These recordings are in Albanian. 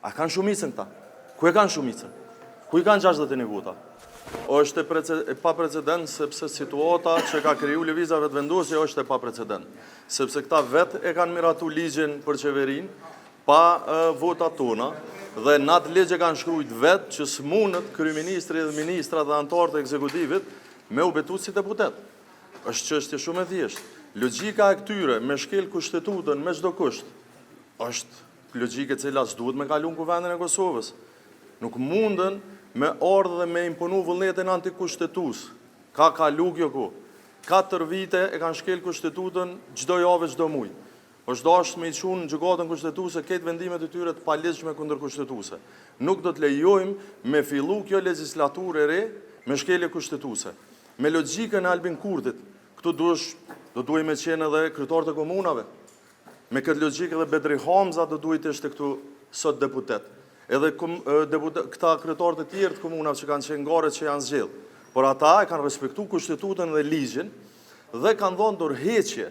A kanë shumicën këta? Ku e kanë shumicën? Ku i kanë 61 vota? Është e, prece, e paprecedent sepse situata që ka kriju Lëvizja Vetëvendosje është e paprecedent. Sepse këta vetë e kanë miratu ligjin për qeverinë pa e, votat tona dhe në atë ligj e kanë shkruajt vetë që s'mundet kryeministri dhe ministrat dhe anëtarët e ekzekutivit me u betu si deputet. Është çështje shumë e thjeshtë. Logjika e këtyre me shkel kushtetutën me çdo kusht është logjikë e cila s'duhet me kalu në Kuvendin e Kosovës. Nuk munden me ardhë dhe me imponu vullnetin antikushtetues. Ka kalu kjo ku. 4 vite e kanë shkel kushtetutën çdo javë çdo muj. Është dashur me i çu në gjykatën kushtetuese këtë vendimet e tyre të paligjshme kundër kushtetuese. Nuk do të lejojmë me fillu kjo legjislaturë e re me shkelje kushtetuese. Me logjikën e Albin Kurtit, këtu duhesh, do duhej me qenë edhe kryetarët e komunave. Me këtë logjikë edhe Bedri Hamza do duhej të ishte këtu sot deputet. Edhe kom, deputet, këta kryetarët e tjerë të komunave që kanë qenë gare që janë zgjedh. Por ata e kanë respektu kushtetutën dhe ligjin dhe kanë dhënë dorëheqje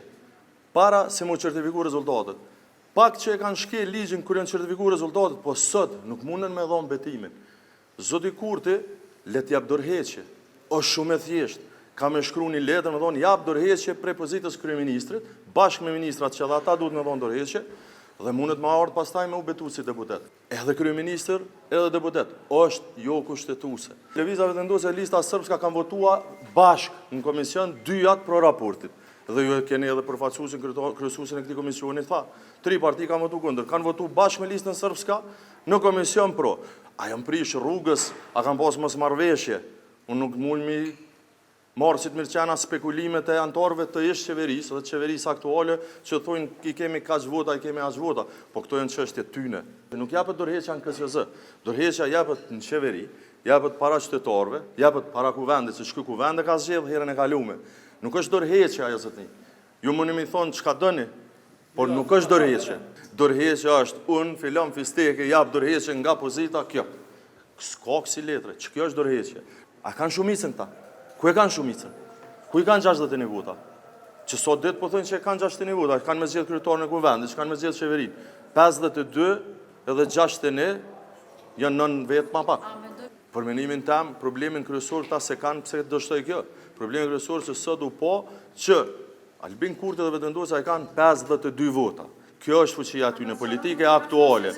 para se mu certifiku rezultatet. Pak që e kanë shkel ligjin kur janë certifiku rezultatet, po sot nuk munden me dhonë betimin. Zoti Kurti le të jap dorëheqje. Është shumë e thjeshtë. Ka me shkru një letër me thonë jap dorëheqje prej pozitës kryeministrit, bashkë me ministrat që edhe ata duhet me dhonë dorëheqje dhe mundet me ardhë pastaj me u betu si deputet. Edhe kryeministër, edhe deputet. Është jo kushtetuese. Lëvizja Vetëvendosje e Lista Srpska kanë votua bashkë në komision dyjat pro raportit. Dhe ju e keni edhe përfaqësuesin kryesuesin e këtij komisioni tha, tri parti kanë votu kundër, kanë votu bashkë me Listën Srpska në komision pro. A janë prish rrugës, a kanë pas mosmarrveshje? Unë nuk mund mi marrë si të mirëqena spekulimet e anëtarëve të ish qeverisë dhe qeverisë aktuale që thonë i kemi kaq vota, i kemi aq vota, po këto janë çështje tyne. Nuk jepet dorëheqja në KQZ. Dorëheqja jepet në qeveri, jepet para qytetarëve, jepet para kuvendit, se ky kuvend e ka zgjedh herën e kaluar. Nuk është dorëheqja ajo zotni. Ju mundi mi thonë çka doni, por nuk është dorëheqje. Dorëheqja është unë filan fisteke jap dorëheqje nga pozita kjo. S'ka kësi letre, që kjo është dorëheqje. A kanë shumicën këta? Ku e kanë shumicën? Ku i kanë 61 vota? Që sot ditë po thonë që e kanë 61 vota, kanë me zgjedh kryetarin e kuvendit, që kanë me zgjedh qeverinë. 52 edhe 61 janë 9 vetë ma pak. Për mendimin tem, problemin kryesor këta se kanë pse dështoi kjo. Problemi kryesor se sot u po që Albin Kurti dhe Vetëvendosja e kanë 52 vota. Kjo është fuqia aty në politike aktuale.